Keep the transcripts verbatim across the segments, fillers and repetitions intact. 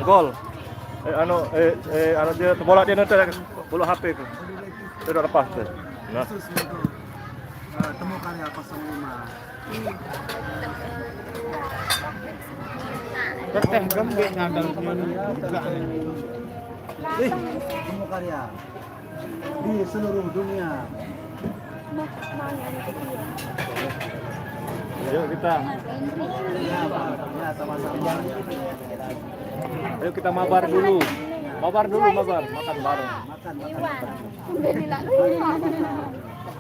Gol. Eh, anu, eh, eh, anu dia, bola dia nanti, bola H P tu. Dia dah lepas tu. Nah. Khusus untuk, eh, Temu Karya kosong lima. Teteh gembek ngadal. Eh, Temu Karya di seluruh dunia. Yuk kita. Ya, Pak. Ya, sama-sama. Ayo kita mabar dulu. Mabar dulu, mabar. Makan bareng. Makan, makan. Iwan. Iwan.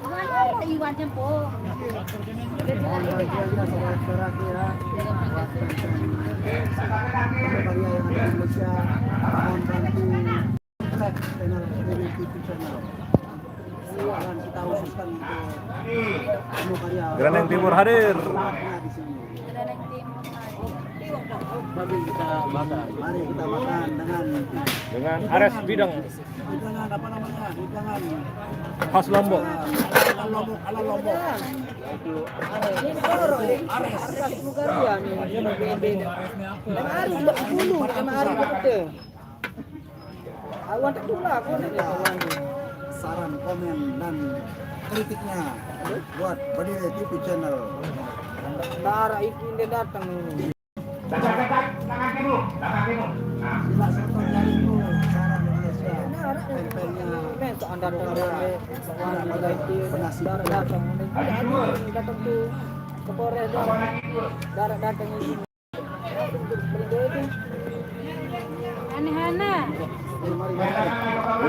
Mana Iwan jempol? Mohon bantuannya, saudara-saudara, ya. Buat teman-teman yang ada di Indonesia, mohon bantu. Channel T V T V Channel. Dan kita khususkan untuk Temu Karya. Graneng Timur hadir. Di sini. Graneng Timur hadir. Mari kita makan. Mari kita makan dengan, dengan Ares Bidang. Hidangan apa namanya? Hidangan khas Lombok. Ala Lombok, ala Lombok. Ares. Ares. Ares. Ares. Ares. Ares. Awan tak pula aku ni kawan. Saran, komen, dan kritiknya buat Berdiri T V Channel. Darah itu dia datang. Sila satu jari itu saran Indonesia. Tempelnya. Besok anda datang dari Berdiri T V, darah datang. Ada dua. Datang tu ke Polres, darah datang ini. Aneh-aneh.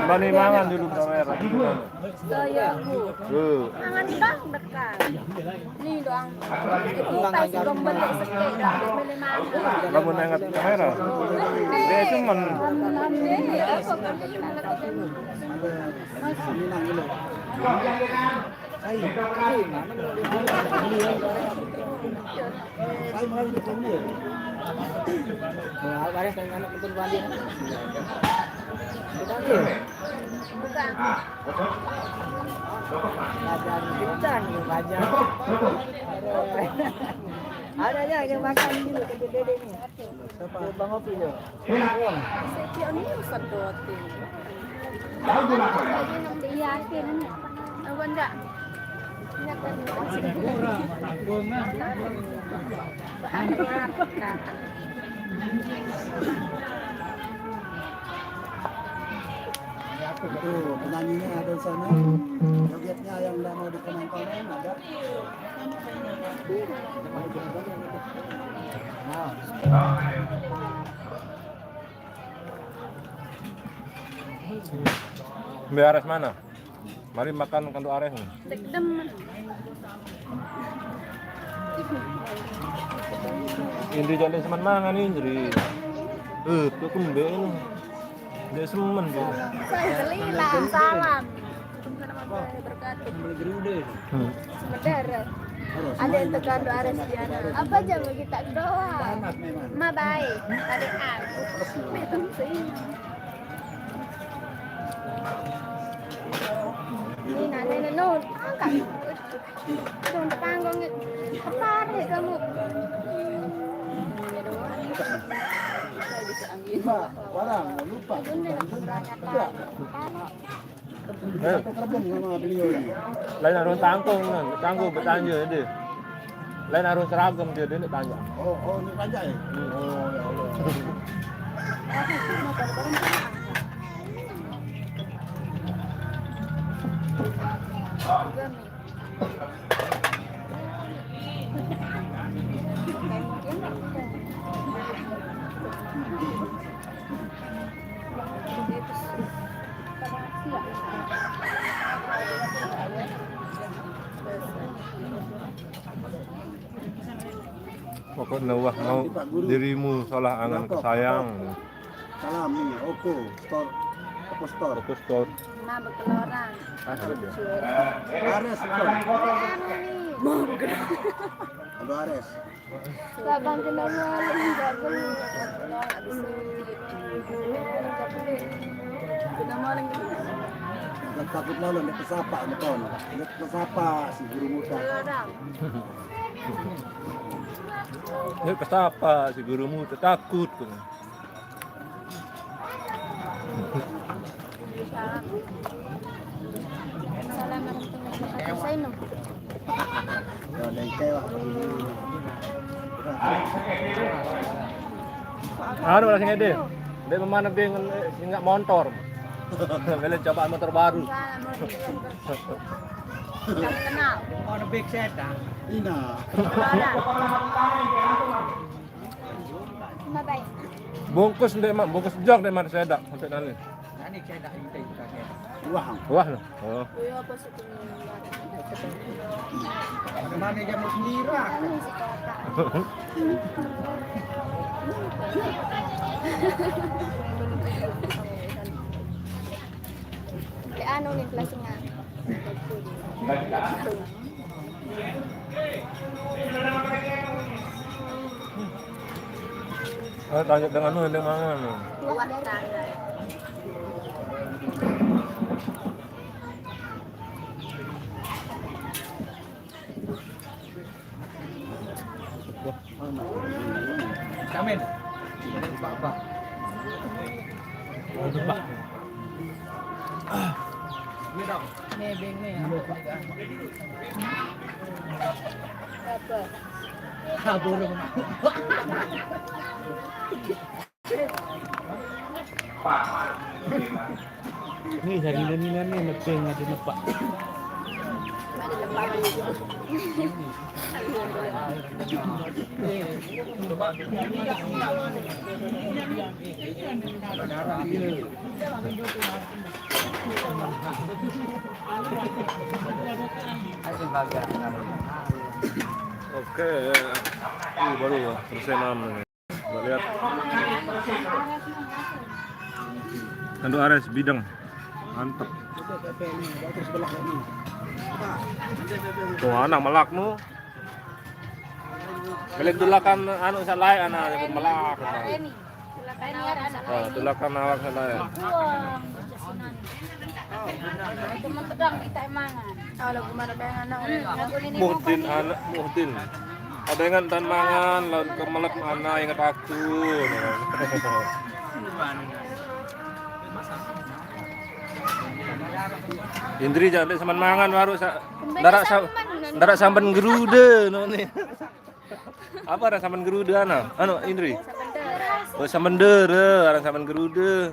Bani mangan dulu kamera. Saya, Bu. Tuh. Mangan bang dekat. Ini doang. Itu pas dong beli sekali, beli mangan. Kamu nengat kamera. Dia cuman. Alhamdulillah. Apa kan? Mas. Ada aja yang makan gitu, kecil dede nih. Siapa? Bang Opi, ya. Setiap ini sedot ini. Iya, akhirnya. Apa enggak? Tuh, penyanyinya ada di sana. Jogetnya yang nggak mau dikomentarin ada. Mbak Ares mana? Mari makan kanduk Ares nih. Tegdem. Indri jadi semen mangan, Indri. Eh, tuh kembali ini. Dia semen, Bu. Saya Selila, salam. Waalaikumsalam warahmatullahi wabarakatuh. Hmm. Sebentar. Ada yang tekan doa Restiana. Apa aja mau kita doa? Ma baik. Ada aku. Ini nanti nenun. Angkat. Dong tanggung. Kepar ya kamu. Ini doang. Saya bisa angin. Mbak, orang lupa. Bener, berangkat lagi. Kalau Eh. Lain harus tangkung, tangkung bertanya dia. Lain harus seragam dia, dia nak tanya. Oh, oh, ini tanya ya? Hmm. Oh, ya Allah. Pokoknya wah mau dirimu salah angan kesayang. Salam nih, Oko Store. Oko Store. Oko Store. Nah, bekeloran. Ah, ada dia. Ares, Oko. Mau bekeloran. Aduh, Ares. Sabang kena maling, sabang. Kena maling. Takut lalu dia pesapa, betul. Dia pesapa si guru muda. Bekeloran. Ini pas apa si gurumu takut. Salam warahmatullahi wabarakatuh. Saya Nuh. Anu, lah sing ede. Dia mana bingung, eh, sing nggak motor. Beli cobaan motor baru. Salam warahmatullahi wabarakatuh. Salam kenal. Ono big setan. Ina. Bye-bye. Bungkus ndek mak, bungkus jok ndek mak sedak sampai nani. Nani sedak inti kakek. Wah. Wah. Oh. Iya, apa sih? Mana dia mau sendiri? Anu si kakak. Beli anu nih, plastiknya. Eh, tanya dengan lu, dengan mana? Wah, tangan. Amin. Apa? Ini dong. Nebeng nih. Apa? Kabur. Ini dari nani-nani nebeng ada nepak. Oke, ini baru selesai enam ini. Coba lihat. Tanduk ares bidang. Mantep. Tuh, anak melak nu. Balik dulakan anu salai anak melak. Nah, dulakan awak salai. Teman pedang kita emangan. Kalau gimana pengen anak? Muhdin, anak Muhdin. Ada ingat tan mangan, lawan kemelek mana ingat aku. Indri jangan sampean mangan baru sa-, ndarak sa-, ndarak sampean gerude no ni. Apa aran sampean gerude ana? Anu, Indri. Oh, sampean dere, aran sampean gerude.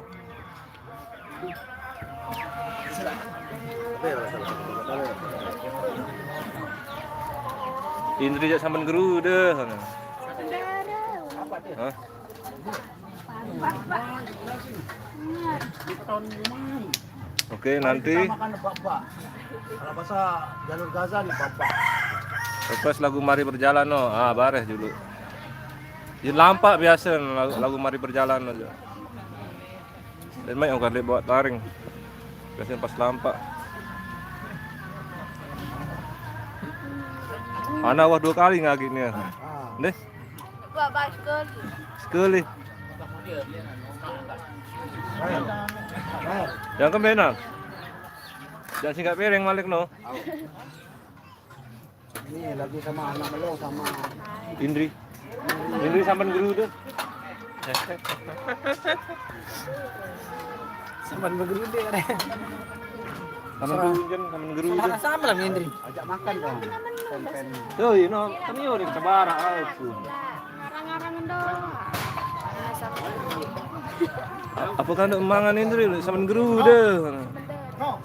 Indri jak sampean gerude sana. Hah? Oke, nanti. Kita makan bak-bak. Kalau bahasa jalur Gaza nih, bak-bak. Request lagu Mari Berjalan no. Ah, bareh dulu. Di lampak biasa lagu, lagu Mari Berjalan aja. Dan main orang bawa taring. Biasanya pas lampak. Ana wah dua kali ngagi nih. Deh. Gua baik sekali. Sekali. Yang kemana? Jangan singkat piring malik no. Ini lagi sama anak melo sama Indri. Indri sampean gerude. Sampean gerude kan. Sampean gerude, sampean gerude. Sama lah Indri. Ajak makan dong. Konten. Tuh, you know, kan yo di sebara aku. Ngarang-ngarang doang. Apa kan untuk mangan Indri sampean gerude.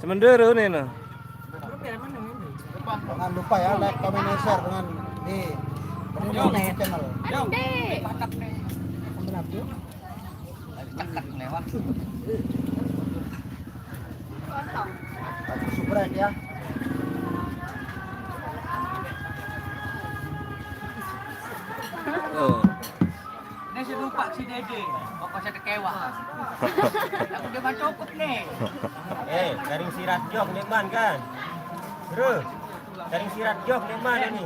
Sementara ini nah. Jangan lupa ya, like, comment, and share dengan di Rindu channel. Ande. Cekat lewat. Subscribe ya. Oh. Ini si lupa si Dede, pokoknya kecewa. Aku dia cukup nih. Eh, garing sirat jok nih man kan. Bro, garing sirat jok nih man ini.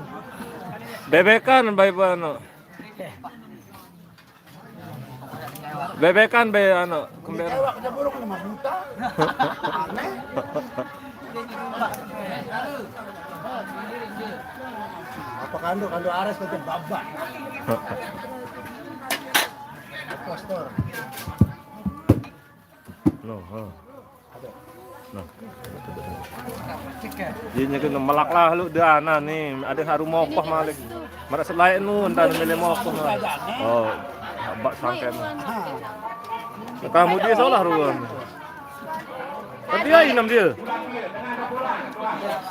Bebekan bae bano. Bebekan be anu kembali. Kecewa kerja buruk lima juta. Aneh. Apa Kando, kando aras kau babak. Postur. No, ha. No. Dia nyaga melak lah lu dah nah ni. Ada haru mokoh malik. Mara selai nu entah milih mokoh. Oh, bak sangkan. Kamu dia salah ruang. Tapi ai nam dia.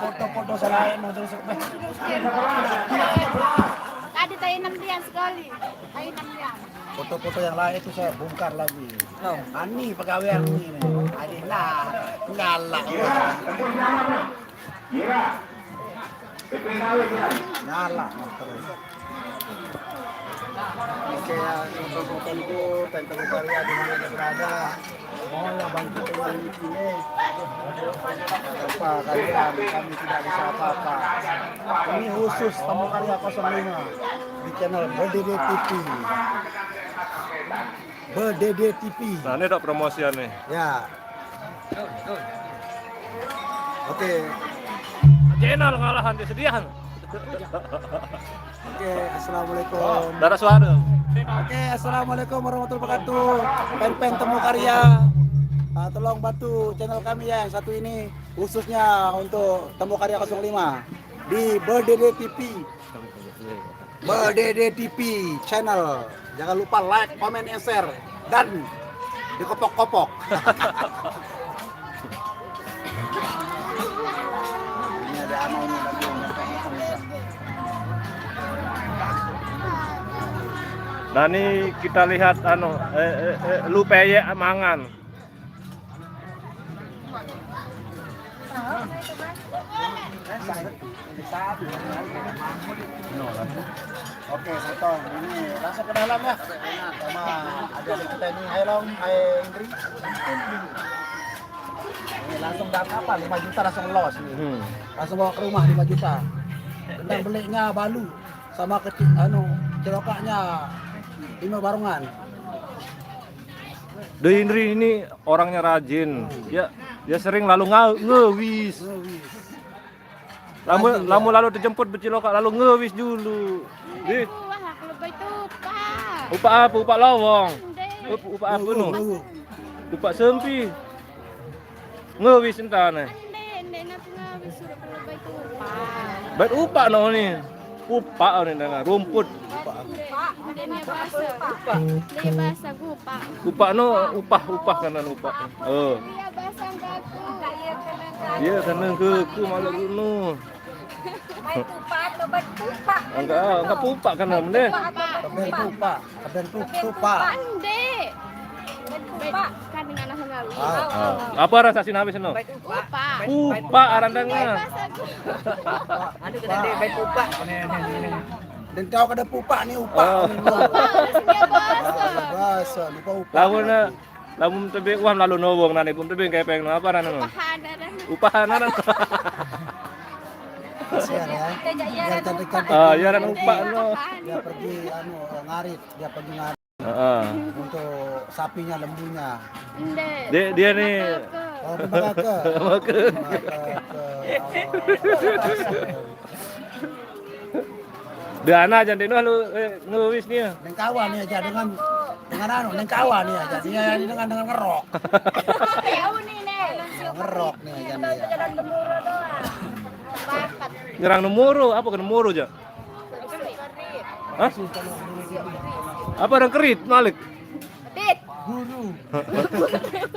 Foto-foto selai nu terus. Tadi tai enam dia sekali. Tai enam dia. Foto-foto yang lain itu saya bongkar lagi. Ani pegawai ini. Adinda. Galak. Galak terus. Oke ya, untuk-untukku, Panteng Karya di mana berada. Mohonlah bantu kami ini. Apa kalian, kami tidak bisa apa-apa. Ini khusus Temu Karya kosong lima di channel Berdede T V. Berdede T V. Nah, ini tak promosian nih. Ya. Oke. Channel ngalahan disediakan. Oke, assalamualaikum. Darah suara. Oke, assalamualaikum warahmatullahi wabarakatuh. Pen-pen Temu Karya. Ah, tolong bantu channel kami ya yang satu ini, khususnya untuk Temu Karya kosong lima di Berdede T V. Berdede T V channel. Jangan lupa like, comment, and share, dan dikopok-kopok. Ini ada anu ini lagi. Nah, ini kita lihat anu eh, eh, eh, lu peyek mangan. Oke, Sotong, ini langsung ke dalam ya. Sama ada kita ini, hai Long, hai Indri. Ini langsung dapat apa? Lima juta langsung los ini. Hmm. Langsung bawa ke rumah lima juta. Tentang belinya balu sama kecil anu celokaknya lima barongan. Doi Indri ini orangnya rajin. Ya, dia sering lalu nga- ngewis. Lamu lamu lalu terjemput becilokak lalu ngewis dulu. Di Wah, aku lebih tuh, Pak. Upak apa? Upak lawang. Ndek. Up- Upak apa no? Baru. Upak sempi. Ngewis entah nih. Ndek, ndek nak ngawis suruh lebih tuh, Pak. Bet upak no ni. Upak ni dengan rumput. Ndek ni bahasa. Ndek bahasa gupak. Upak no upah upah kanan upak. Oh. Dia bahasa aku. Ya kanan ke aku malah gunu. Baik tupak atau baik tupak. Enggak enggak pupak kanan deh. Keben tupak, keben tu- tupak. Ndek. Baik tupak. Kan dengan aku ngawis. Ah. Ah, apa rasa sinawis no? Baik tupak. Upak. Pupak aran Ndek dengar. Bahasa aku. Ada kena dia baik tupak. Dan kau kada pupak ni upak. Ah. Harus dia bahasa. Bahasa lupa upak. Lamun na lamun tebing wah lalu nobong nani pun tebing kepeng no apa nana no? Pahadaran. Upahan nana. Kasihan ya. Yang cantik-cantik. Ah, ya dan upak no. Dia pergi anu ngarit, dia pergi ngarit Heeh. untuk sapinya lembunya. Ndek. Dia dia ni Oh, bakaka. Dia anak jangan dia lalu eh, ngewis ni. Neng kawan ni aja dengan dengan anu, neng kawan ni aja. Dia ni dengan dengan ngerok. Tahu ni, Nek. Ngerok ni aja dia. Nyerang nemoro, apa ke nemoro aja? Hah? Apa orang kerit malik? Tit. Guru.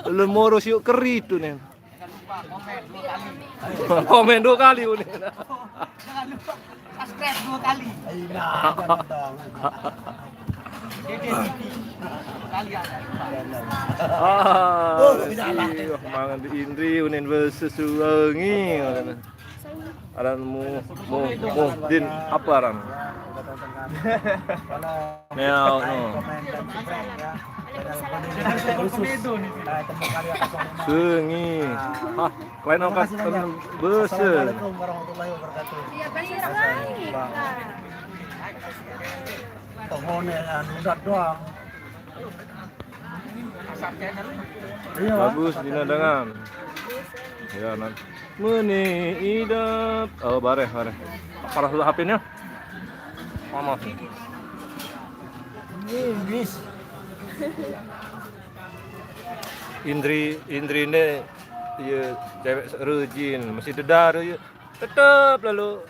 Nemoro siuk kerit tu ni. Komen dua kali ni. Subscribe dua kali. Aina, jangan dong. Dede T V. Dua kali ada. Ah, iya, mangan di Indri unin besesuangi. Aran mu mu mu din apa aran? Neo no. Sengi. Hah, lain angkat bese. Assalamualaikum warahmatullahi wabarakatuh. Ya, balik lagi. Tohone anu udah doang. Iya. Bagus dina dengan. Ya nan. Meni idap. Oh bareh bareh. Parah dulu H P-nya. Mama. Indri, Indri ne, ya, cewek rajin, masih dedar ya. Tetep lalu,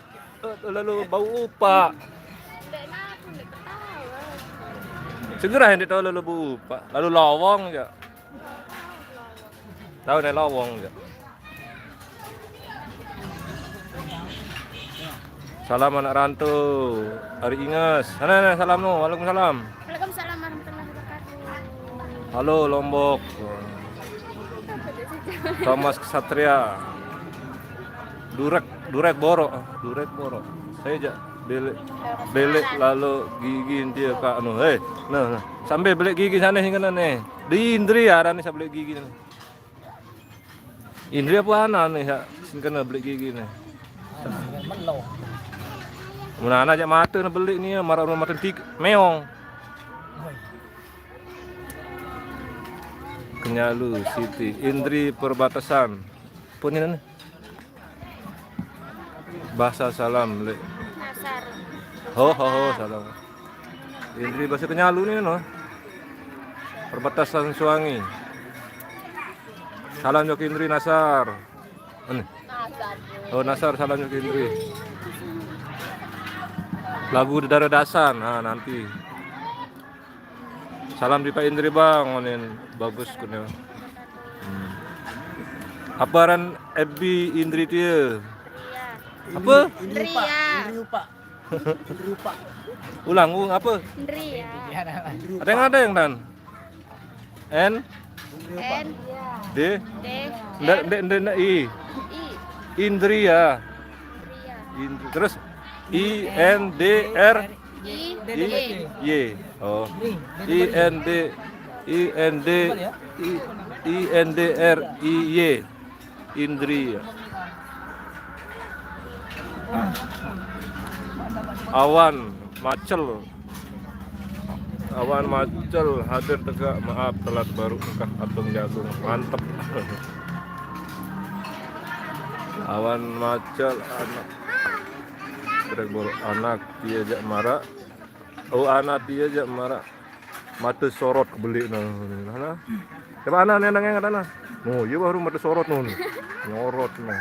lalu bau upak. Segera yang dia tahu lalu bau upak, lalu lawang ya. Tahu nih lawang ya. Salam anak rantau. Ari Inges. Sana, sana, salam no. Waalaikumsalam. Waalaikumsalam warahmatullahi wabarakatuh. Halo Lombok. Thomas Ksatria. Durek, durek borok, durek borok. Saya jak belek, belek lalu gigi dia kak anu. Hei, nah, nah. Sambil belek gigi sana sih kena nih. Di Indri ya, arane saya belek gigi nih. Indri apa anak nih ya? Sing kena belek gigi nih. Mana anak jak mata nih belek nih, marah rumah mata tik meong. Kenyalu Siti, Indri perbatasan. Apa ni nih? Bahasa salam, Lek. Nasar. Ho, ho, ho, salam. Indri bahasa Kenyalu ni, no. Perbatasan Suangi. Salam jok Indri Nasar. Ini. Oh, Nasar, salam jok Indri. Lagu Dedara Dasan, nah, nanti. Salam di Pak Indri, Bang. Onin bagus kuning. Hmm. Apa aran F B Indri dia? Apa? Indri Upa. Indri Upa. Indri Upa. Ulang, ulang apa? Indri ya. Ada yang ada yang dan N N D D D ndak ndak ndak ndak I. I. Indri ya. Indri. Terus I N D R I Y. Oh. I N D I N D I I N D R I Y. Indri. Awan Macel. Awan Macel hadir tegak, maaf telat baru engkah atung jagung. Mantep. Awan Macel anak. Brek borok anak dia jak marak. Oh, anak dia jak marak. Mata sorot kebelik nah. Nah, nah. Coba anak ni, anak yang ada nah. Oh, iya baru mata sorot noh. Nyorot noh.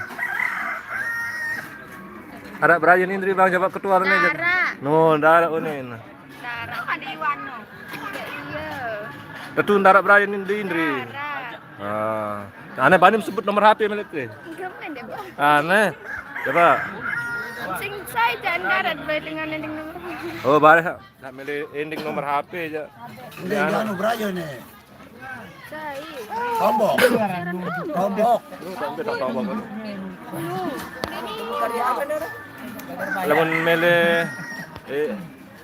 Ada Brian Indri, Bang, coba ketua ni. Dara. No, Dara ni. Dara ada Iwan no. Ya, iya. Tetu Dara Brian Indri, Indri. Dara. Ah. Aneh bani sebut nomor H P milik dia. Enggak main deh, Bang. Aneh. Coba. Sing saya jangan darat bae dengan ending nomor. Oh, bareh. Nak milih ending nomor H P aja. Ini anu Brian ni. Saya. Tombok. Tombok. Lu sampai tak tombok. Lamun milih eh,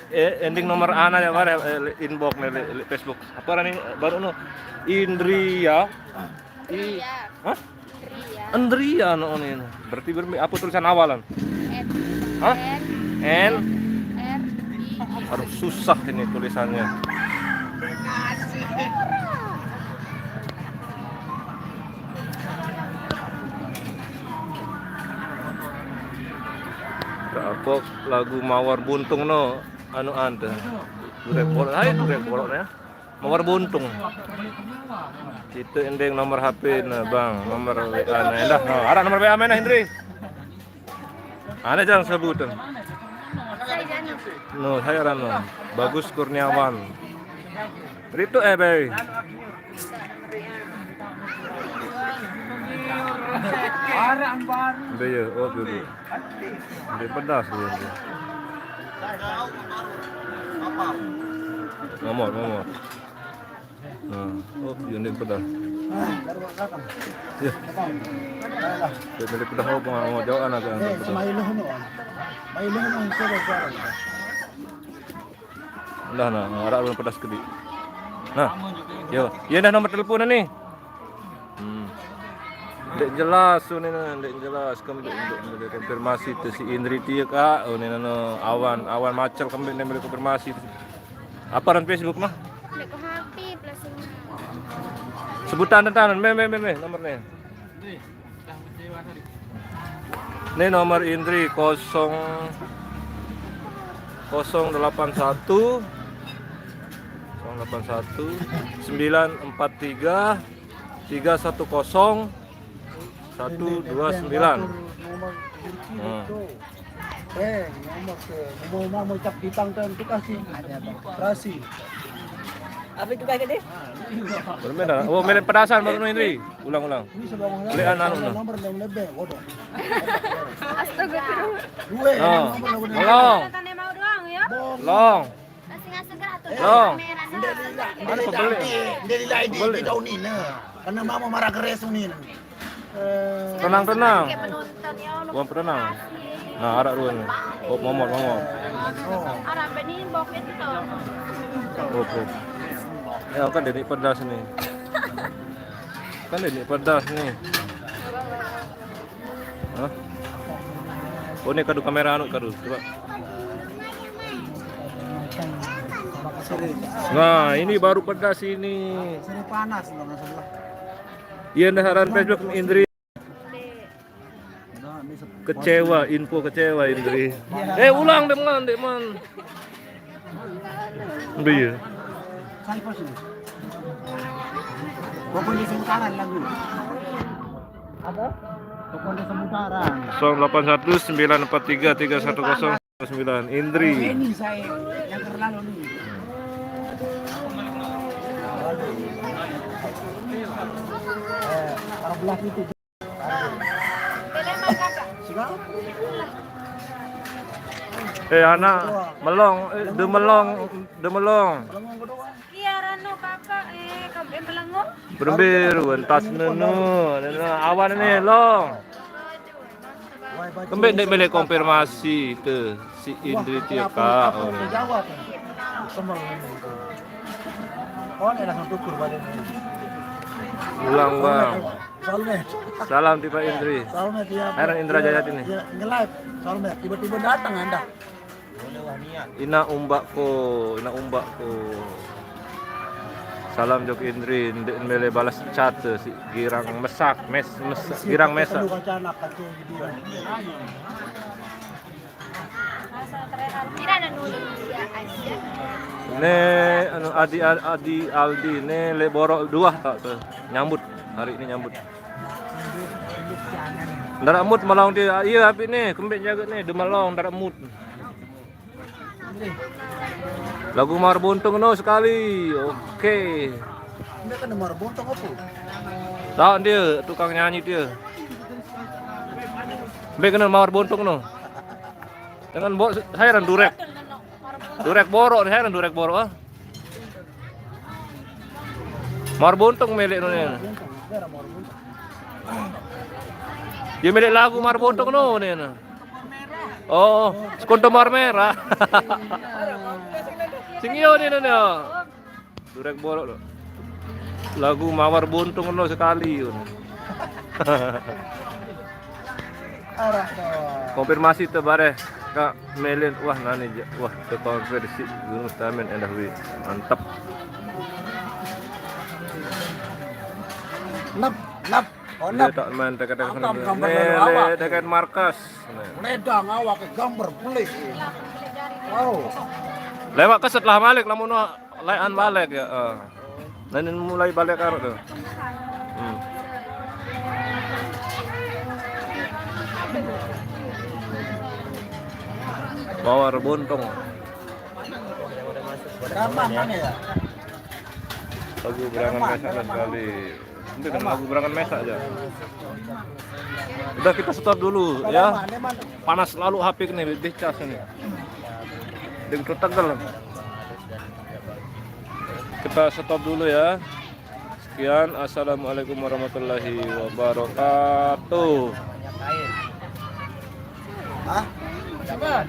eh, ending nomor anak ya, bareh, eh, inbox ni, Facebook. Apa ni baru no? Indria. I, Indria. Hah? Indria. Indria no ni. Berarti bermi-, apa tulisan awalan? N. Hah? N. N. R I. Aduh, susah ini tulisannya. Kapok lagu Mawar Buntung no anu ante. Durek bolok, hai durek bolok ya. Mawar Buntung. Kita ending nomor H P nah, Bang, nomor W A nah. Dah, no. Ada nomor W A mana, Indri? Ada jangan sebutan. No, saya Rano. Bagus Kurniawan. Rito eh, Bay. Bay, oh, dulu. Dia pedas dia. Nomor, nomor. Nah, oh, yun din pala. Ya. Pwede pala ako kung ano daw, anak, ang pala. Dah, nah, arah belum pedas kedi. Nah, yo, iya dah nomor telepon ni. Hmm. Dek jelas, ini nah, dek jelas, kami dek, dek, dek konfirmasi tu si Indri Tia kak, oh ni nano awan, awan macel kami ni boleh konfirmasi. Apa ran Facebook mah? Dek H P plus ini. Sebutan tentang, me, me, me, me, nomor ni. Ni nomor Indri kosong Kosong delapan satu, kosong delapan satu, sembilan empat tiga, tiga satu kosong, satu dua sembilan. Hmm. Eh, nomor ke, mau, mau, mau cap bintang kan, itu kasih. Terasi. Apa itu kaki deh? Belum ada. Oh, main petasan baru ini. Ulang, ulang. Ini sebelum Beli anu, anu. Nomor yang lebih, bodoh. Astaga. Dua, oh, nomor yang lebih. Belum. Tanda mau doang ya. Long. Masih nggak seger tuh. Long. Kamera. Mana pembeli? Dia di lain di, di daun ini. Karena mama marah keres ini. Tenang, tenang. Bukan tenang. Nah, arak dua nih. Oh, momot, momot. Arak benih, bok itu tuh. Oh, oh. Ya, kan ini pedas nih. Kan ini pedas nih. Hah? Oh, ini kadu kamera anu, kadu. Coba. Nah, ini baru pedas ini. Sini panas, nggak sebelah. Iya, ndah aran Facebook Indri. Kecewa, info kecewa Indri. Eh, ulang deh, man, deh, man. Udah ya. Pokoknya semutaran lagu. Apa? Pokoknya semutaran. Kosong delapan satu sembilan empat tiga tiga satu kosong sembilan. Indri. Ini saya yang terlalu nih. Eh, taruh belah situ. Eh, anak melong, eh, de melong, de melong. Iya, Rano, kakak, eh, kamu, eh, melengok. Berembir, wentas nenu, nenu, awan ini, long. Kembali dek balik konfirmasi tu si Indri tiap kak. Oh, ini langsung tukur badan ini. Ulang, Bang. Salmet. Salam tiba Indri. Salmet, ya. Heran Indra Jaya ini. Ya, nge-live. Salmet, tiba-tiba datang Anda. Ina umbakku, ina umbakku. Salam jok Indri, ndek mele balas chat si Girang Mesak, mes, mes, Girang Mesak. Ne, anu, Adi, Adi Aldi ne, le borok dua tak tu nyambut hari ini nyambut. Ndak mut melong dia, iya api ne, kembek jaga ne, de melong ndak mut. Lagu Mawar Buntung no sekali. Oke. Ini kan Mawar Buntung apa? Tahu dia tukang nyanyi dia. Mbak kena Mawar Buntung no. Dengan bok saya ran durek. Durek borok, saya ran durek borok ah. Mawar Buntung milik no ni. Dia milik lagu Mawar Buntung no ni. Oh, sekonto Mawar Merah. Sing iyo ni, ni, ni. Durek borok lo. Lagu Mawar Buntung no sekali. Konfirmasi tu bareh Kak Melin. Wah, nani je. Wah, terkonversi Gunung Tamen endah wi. Mantap. Nap, nap. Oh, dia tak main teka-teka. Nih, le, dekat markas. Ledang awak gambar pelik. Wow. Lewat ke setelah balik, lamun layan balik ya. Eh. Nah, ini mulai balik arah tu. Hmm. Mawar Buntung. Ramah mana ya? Lagu berangan mesak sekali. Ini kan lagu berangan mesak aja. Udah kita stop dulu ya. Panas lalu H P ini, dicas ini. Dia tegel. Kita stop dulu ya. Sekian, assalamualaikum warahmatullahi wabarakatuh. Hah? Siapa?